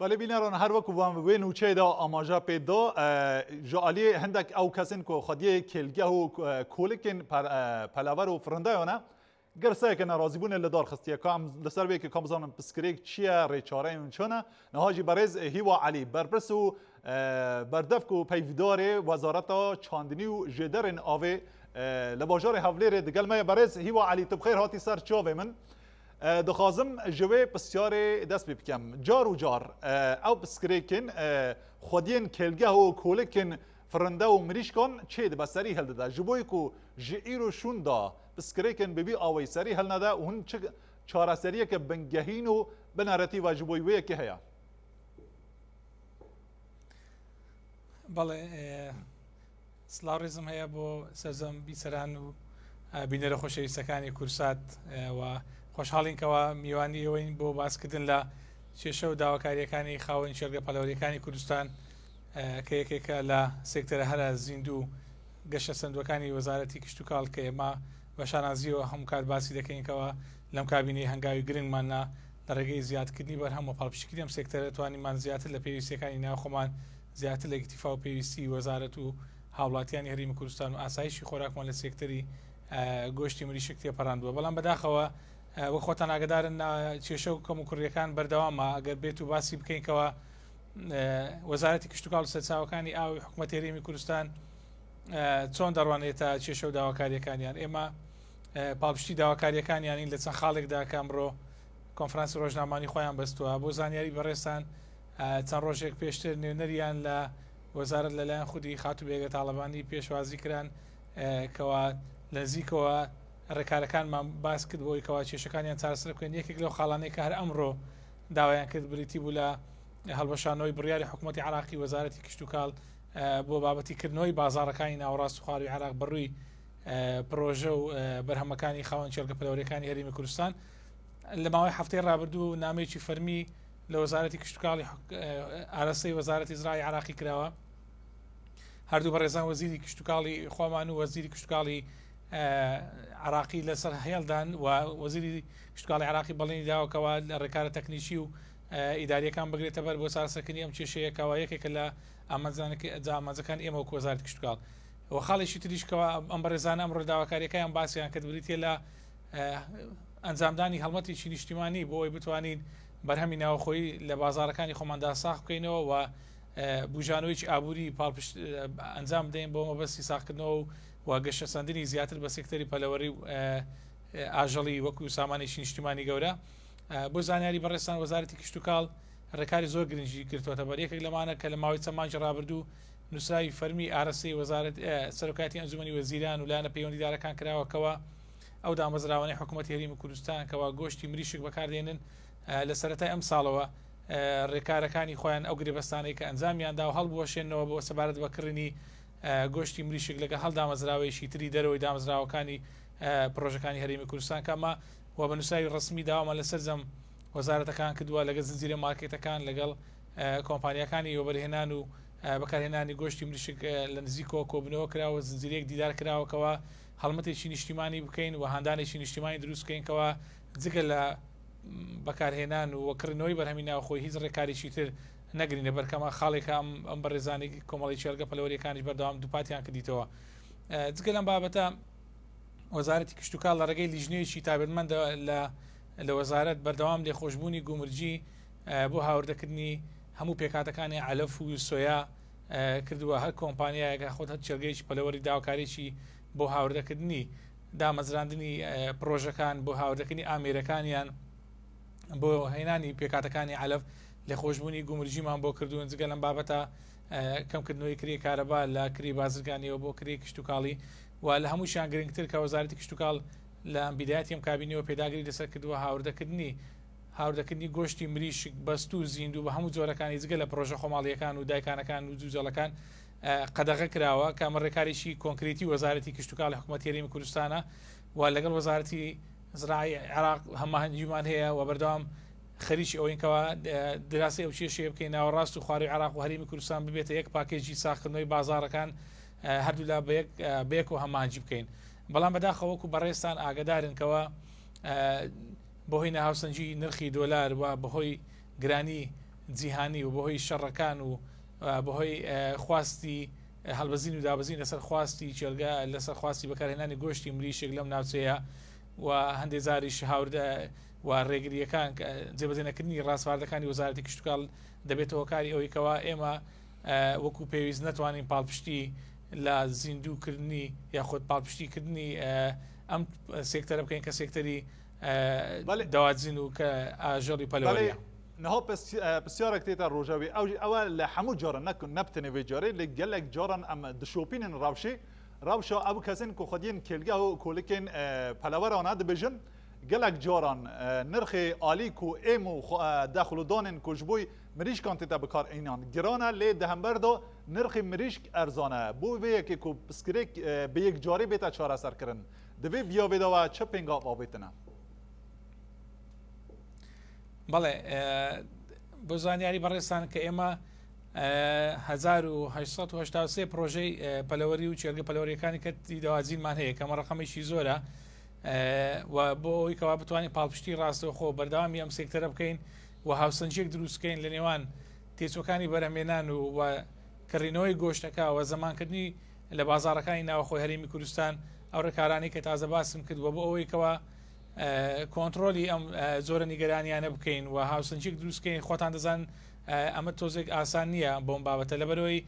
بەلی بینەران هەر وەکو وام وێ نوچەیدا ئاماژە پێ دا ji aliyê hindek ew kesên ku xwediyê kêlgeh û kolikên pelaver û firindeyane girseyeke nerazîbûnê li dar xistiye ka em li ser wê ka bizanin pirsgirêk çi ye rêçareyên çi ne niha jî berêz Hîwa Elî berpirs û berdevk û peyvdarê Wezareta Çandinî û Jêderên Avê li bajarê Hewlêrê digel me ye berêz Hîwa Elî tu bi xêr hatî ser çavê min. Dixwazim ji wê pirsiyarê dest pê bikim. Car û car ew pirsgirêkên xwediyên kêlgeh û kolikên firinde û mirîşkan çêdibe serî hildide. Ji bo ku ji îro şûn de pirsgirêkên bi vî awayî serî hilnede û hûn çi çareseriyeke bingehîn û bineretî ve ji bo wê yekê heye? Belê سڵاو ڕێزم هەیە بۆ سەرجەم بیسەران و بینەرە خۆشەویستەکانی کورسات و خۆشحاڵین کەوا میوانی ئێوەین بۆ باسکردن لە کێشە و داواکاریەکانی خاوەن کێڵگە پەلەوەریەکانی کوردستان کە یەکێکە لە سێکتەرە هەرە زیندوو گەشە سندوەکانی وەزارەتی کشتتوکاڵ کە ئێمە بە شانازیەوە هەموو کات باسی دەکەینکەوە لەم کابینەی هەنگاوی گرنگمان نا لە ڕێگەی زیادکردنی بەرهەم و پاڵپشتیکردنی ئەم سێکتەرە توانیمان زیاتر لە پێویستیەکانی ناوخۆمان زیاتر لە ئیکتیفا و پێویستی وەزارەت و هاوڵاتیانی هەرێمی کوردستان و ئاسایشی خۆراکمان لە سێکتەری گۆشتی مریشک تێپەڕاندووە بەڵام بەداخەوە وەک خۆتان ئاگدارن کێشە و کەم و کوڕیەکان بەردەوامە ئەگەر بێت و باسی بکەینکەوە وەزارەتی کشتتوکاڵ و سەرچاوەکانی ئاوی حکوومەت هەرێمی کوردستان چۆن دەڕوانێتە کێشە و داواکاریەکانیان ئێمە پاڵپشتی داواکاریەکانیانین لە چەند خاڵێکدا کە ئەمڕۆ کۆنفرانسی ڕۆژنامانی خۆیان بەستووە بۆ زانیاری بەڕێزتان چەند ڕۆژێک پێشتر نوێنەریان لە وەزارەت لەلایەن خودی خاتوو بێگە تاڵەبانی پێشوازی کران کەوا لە نزیکەوە ڕێکارەکانمان باس کرد بۆی کەوا کێشەکانیان چارەسەر بکەن یەکێک لەو خاڵانەی کە هەر ئەمڕۆ داوایان کرد بریتی بوو لە هەڵوەشانەوەی بڕیاری حکوومەتی عراقی وەزارەتی کشتتوکاڵ بۆ بابەتی کردنەوەی بازارەکانی ناوەڕاست و خواروی عراق بەڕووی پرۆژە و بەرهەمەکانی خاوەن کێڵگە پەلەوەریەکانی هەرێمی کوردستان لە ماوەی هەفتەی ڕابردوو نامەیەکی فەرمی لە وەزارەتی کشتتوکاڵی ئاراستەی وەزارەتی زراعی عراقی کراوە هەردوو بەڕێزان وەزیری کشتتوکاڵی خۆمان و وەزیری کشتتوکاڵی عراقی لەسەر هێڵدان و وەزیری کشتتوکاڵی عراقی بەڵێنی داوەکەوە لە ڕێکارە تەکنیکی و ئیداریەکان بگرێتە بەر بۆ چارەسەرکردنی ئەم کێشەیەکەوە یەکێکە لە ئامانجەکان ئێمە وەکو وەزارەتی کشتتوکاڵ و خاڵێکی تریشکەوە ئەم بەڕێزانە ئەمڕۆ داواکاریەکەیان باسییان کرد بریتە لە ئەنجامدانی هەڵمەتێکی نیشتیمانی بۆ ئەوەی بتوانین بەرهەمی ناوخۆیی لە بازاڕەکانی خۆماندا ساغ بکەینەوە و بوژانەوەیکی ئابووری پاڵپشت ئەنجام بدەین بۆ مەبەستی ساغکردنەوە و گەشەسەندنی زیاتر بە سێکتەری پەلەوەری و ئاژەڵی وەکو سامانێکی نیشتیمانی گەورە بۆ زانیاری بەڕێزتان وەزارەتی کشتوکاڵ ڕێکاری زۆر گرنگی گرتووەتە بەر یەکێک لەمانە کە لە ماوەی چەند مانگی ڕابردوو نووسراوی فەرمی ئارەسەی وەزارەت سەرۆکایەتی ئەنجومەنی وەزیران و لایەنە پەیوەندیدارەکان کراوە کەوا ئەو دامەزراوانەی حکوومەتی هەرێمی کوردستان کەوا گۆشتی مریشک بەکاردێنن لە سەرەتای ئەم ساڵەوە ڕێکارەکانی خۆیان ئەو گرێبەستانەی کە ئەنجامیان دا و هەڵبوەشێنەوە بۆ سەبارەت بە کڕینی گۆشتی مریشک لەگەڵ هەڵ دامەزراوەیەکی تری دەرەوەی دامەزراوەکانی پرۆژەکانی هەرێمی کوردستان کەمە و بە نووسراوی ڕسمی داوامان لە سەرجەم وەزارەتەکان کردووە لەگەڵ زنجیرە مارکێتەکان لەگەڵ کۆمپانیاکانی وەبەرهێنان و بەکارهێنانی گۆشتی مریشک لە نزیکەوە کۆبنەوە کراوە زنجیرەیەک دیدار کراوەکەوە هەڵمەتێکی نیشتیمانی بکەین و هاندانێکی نیشتیمانی دروست بکەین کەوا جگە لە بەکارهێنان و کڕینەوەی بەرهەمی ناوخۆی هیچ ڕێکارێکی تر نەگرینە بەر کەمە خاڵێکە ئەم ئەم بەڕێزانی کۆمەڵی کێڵگە پەلەوەریەکانیش بەردەوام دووپاتیان کردیتەوە جگە لەم بابەتە وەزارەتی کشتتوکاڵ لە ڕێگەی لیژنەیەکی تایبەتمەندە لە لە وەزارەت بەردەوام لێخۆشببوونی گومرگی بۆ هاوردەکردنی هەموو پێکاتەکانی علف و سۆیا کردووە، هەر کۆمپانیایەک یاخود هەر کێڵگەیەکی پەلەوەری داواکاریی بۆ هاوردەکردنی دامەزراندنی پڕۆژەکان بۆ هاوردەکردنی ئامێرەکانیان بۆ هێنانی پێکاتەکانی عەلەف لێخۆشبوونی گومرگیمان بۆ کردوون جگە لەم بابەتە کەمکردنەوەی کری کارەبا لە کری بازرگانیەوە بۆ کری کشتتوکاڵی و لە هەمووشیان گرنگتر کە وەزارەتی کشتتوکاڵ لە بیدایەتی ئەم کابینەوە پێداگری لەسەر کردووە هاوردەکردنی هاوردەکردنی گۆشتی مریشک بەستوو و زیندوو بە هەموو جۆرەکانی جگە لە پڕۆژە خۆماڵییەکان و دایکانەکان و جوجەڵەکان قەدەغە کراوە کە ئەمە ڕێکارێکی کۆنکرێتی وەزارەتی کشتوکاڵی حکوومەتی هەرێمی کوردستانە و لەگەڵ وەزارەتی زراعی عێراق هەماهەنگیمان هەیە و بەردەوام خەریکی ئەوەین کەوا دراسی ئەو کێشەیە بکەین ناوەڕاست و خواروی عێراق و هەرێمی کوردستان ببێتە یەک پاکێجی ساغکردنەوەی بازاڕەکان هەردوولا بەیەک بەیەکەوە هەماهەنگی بکەین بەڵام بەداخەوە وەکو بەڕێزتان ئاگدارن کەوا بەهۆی ناهاوسەنگی نرخی دۆلار و بەهۆی گرانی جیهانی و بەهۆی شەڕەکان و بەهۆی خواستی هەڵبەزین و دابەزین لەسەر خواستی کێڵگە لەسەر خواستی بەکارهێنانی گۆشتی مریشک لەم ناوچەیە و هەندێک جاریش هاوردە و ڕێگریەکان جێبەجێنەکردنی ڕاسپاردەکانی وەزارەتی کشتتوکاڵ دەبێتە هۆکاری ئەوەی کەوا ئێمە وەکو پێویست نەتوانین پاڵپشتی لە زیندووکردنی یاخود پاڵپشتیکردنی ئەم سێکتەرە بکەین کە سێکتەری دەواجن و کە ئاژەڵی پەلەوەریە. نها پرسیارێک تێتە ڕۆژەوی ئەو ئەوە لە هەموو جارن نەک نەبتنێ وێ جارێ لە گەلێک جاران ئەم دشۆپینن ڕەوشێ ڕەوشا ئەو کەسên ku xwediyên kêlgeh û kolikên pelewerana dibêjin gelek caran nirxê alî ku êm û dexlûdanên ku ji bo mirîşkan tête bikar înan giran e lê di hember de nirxê mirîşk erzan e bo vê yekê ku pirsgirêk bi yekcarî bête çareserkirin divê biyavê de we çi pêngav avêtine? بەڵێ بۆ زانیاری بەڕێزتان کە ئێمە 1883 پرۆژەی پەلەوەری و چێرگە پەلەوەریەکانی کەتی دەواجینمان هەیە کەمە ڕقەمێکی زۆرە و بۆ ئەوی کەوا بتوانین پاڵپشتی ڕاستەوخۆ بەردەوامی ئەم سێکتەرە بکەین و هاوسەنجێک دروستکەین لە نێوان تێچوەکانی بەرەمێنان و و کڕینەوەی گۆشتەکە و زەمانکردنی لە بازارەکانی ناوخۆی هەرێمی کوردستان ئەو ڕێکارانی کە تازە باسم کرد و بۆ ئەوەی کەوا کۆنتڕۆلی ئەم جۆرە نیگەرانیانە بکەین و هاوسەنگیەک دروست بکەین خۆتان دەزان ئەمە تۆزێک ئاسان نییە بۆم بابەتە لەبەرەوەی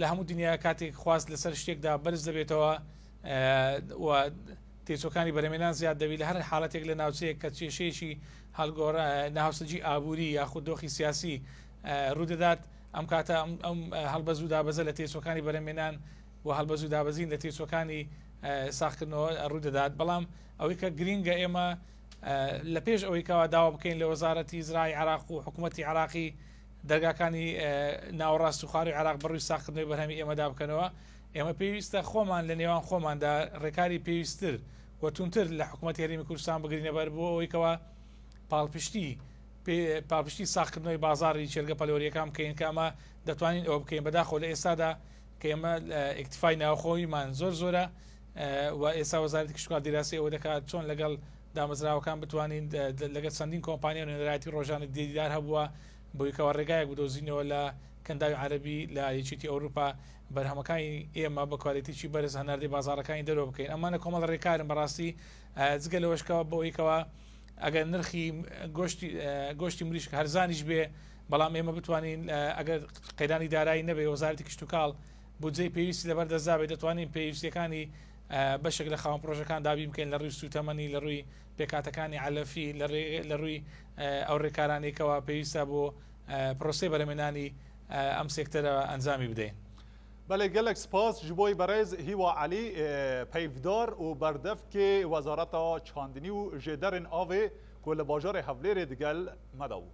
لە هەموو دنیا کاتێک خواست لەسەر شتێکدا بەرز دەبێتەوە و تێچۆکانی بەرەمێنان زیاد دەبی لە هەر حاڵەتێک لە ناوچەیەک کە کێشەیەکی هەڵگۆڕ ناهاوسەنگی ئابووری یاخود دۆخی سیاسی ڕوودەدات ئەم کاتە ئەم هەڵبەز و دابەزە لە تێچۆکانی بەرەمێنان و هەڵبەز و دابەزین لە تێچووەکانی ساغکردنەوە ڕوودەدات، بەڵام ئەوەی کە گرینگە ئێمە لە پێش ئەوەی کەوا داوا بکەین لە وەزارەتی زراعی عراق و حکوومەتی عراقی دەرگاکانی ناوەڕاست و خواروی عراق بەڕووی ساغکردنەوەی بەرهەمی ئێمەدا بکەنەوە ئێمە پێویستە خۆمان لە نێوان خۆماندا ڕێکاری پێویستتر و توندتر لە حکوومەتی هەرێمی کوردستان بگرینە بەر بۆ ئەوەی کەوا پاڵپشتی پاڵپشتی ساغکردنەوەی بازاڕی چێلگە پەلەوەریەکان بکەین کە ئەمە دەتوانین ئەوە بکەین بەداخەوە لە ئێستادا کە ئێمە ئیکتفای ناوخۆیمان زۆر زۆرە و ئێستا وەزارەتی کشتوکاڵ دیراسی ئەوە دەکات چۆن لەگەڵ دامەزراوەکان بتوانین لەگەڵ چەندین کۆمپانیا و نوێنەرایەتی ڕۆژانە دیدار هەبووە بۆیکەوە ڕێگایەک بدۆزینەوە لە کەنداوی عەربی لە یەکێتی ئەوروپا بەرهەمەکانی ئێمە بە کوالێتیی بەرز هەناردەی بازاڕەکانی دەرەوە بکەین ئەمانە کۆمەڵ ڕێکارن بەڕاستی جگە لەوەشکەوە بۆیکەوە ئەگەر نرخی گۆشتی گۆشتی مریشک هەرزانیش بێ بەڵام ئێمە بتوانین ئەگەر قەیرانی دارایی نەبێ وەزارەتی کشتوکاڵ بودجەی پێویستی لەبەر دەستدا بێت دەتوانین پێویستیەکانی بەشێک لە خاوەن پرۆژەکان دابین بکەین لە ڕووی سووتەمەنی لە ڕووی پێکاتەکانی عەلەفی لە ڕووی ئەو ڕێکارانێکەوە پێویستە بۆ پرۆسەی بەرەمێنانی ئەم سێکتەرە ئەنجامی بدەین. بەلێ گەلەک سپاس ji بۆی بەڕێز هیوا عەلی پەیڤدار û berdevkê Wezareta Çandinî û Jêderên Avê ku li bajarê Hewlêrê digel me de bû.